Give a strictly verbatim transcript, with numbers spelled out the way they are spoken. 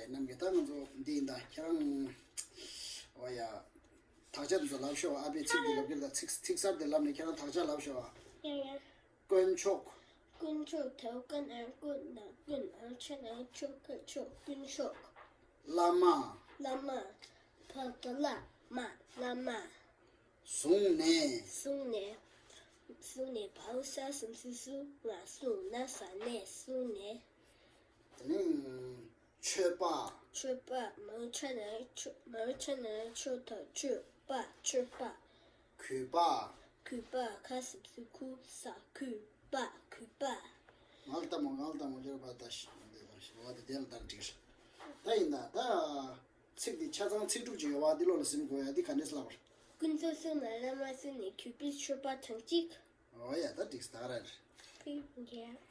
རྣམས་ཀྱིས་ད་ང་ཚོ་འདི་ཡིན་ད་ཁྱེད་རང་། ཨོ་ཡ། དག་ཆ་འདི་ཚོ་ལབ་ཤོག་ཨ་ཕས་ཚིག་འདི་ལབ་ཀྱི་རེད་ད། ཚིག་ཚིག་གསར་འདི་ལབ་ནས་ཁྱེད་རང་དག་ཆ་ལབ་ཤོག་ཡ་ཡ། དཀོན་མཆོག་དཀོན་མཆོག་དེའུ་ཀ་ན་དཀོན་ན་དཀོན་ཨ་ཆ་ན་ཆོ་ག་མཆོག་དཀོན་མཆོག་བླ་མ། བླ་མ། བ་ག་བླ་མ། བླ་མ། བཟུང་ནས། བཟུང་ནས། བཟུང་ནས་བའོ་ས་གསུམ་སུ་སུ་ང་བཟུང་ན་ས་ནས་བཟུང་ནས། དེ་ནས་མཆོད་པ། མཆོད་པ་མའོ་ཆ་ན་ཆོ་མའོ་ཆ་ན་ཆོ་ད་མཆོད་པ་མཆོད་པ། གུས་པ། གུས་པ་ག་གསུམ་སུ་གུ་ས་གུས་པ་གུས་པ། ང་ལ་ལྟ་མོ་ང་ལ་ལྟ་མོ་ཡོད་པ་ད་ཤི་འདི་ལ་ཤི་བ་དེ་དེ་ལ་ལྟར་འགྲིག་ད་ཡིན་ད་ད། ཚིག་འདི་ཆ་ཚང་ཚིག་དྲུག་ཅིག་ཡོད་པ་འདི་ལོ་ལ་ཟིན་དགོས་ཡ་འདི་ག་ནས་ལབ་པར། ཀུན་རྫོབ་གསུམ་ལ་བླ་མ་གསུམ་ནས་གུས་པས་མཆོད་པ་གྲངས་གཅིག་ཨོ་ཡ་ད་འགྲིག་ད་ར་རེད། ཕིང་རྒྱལ།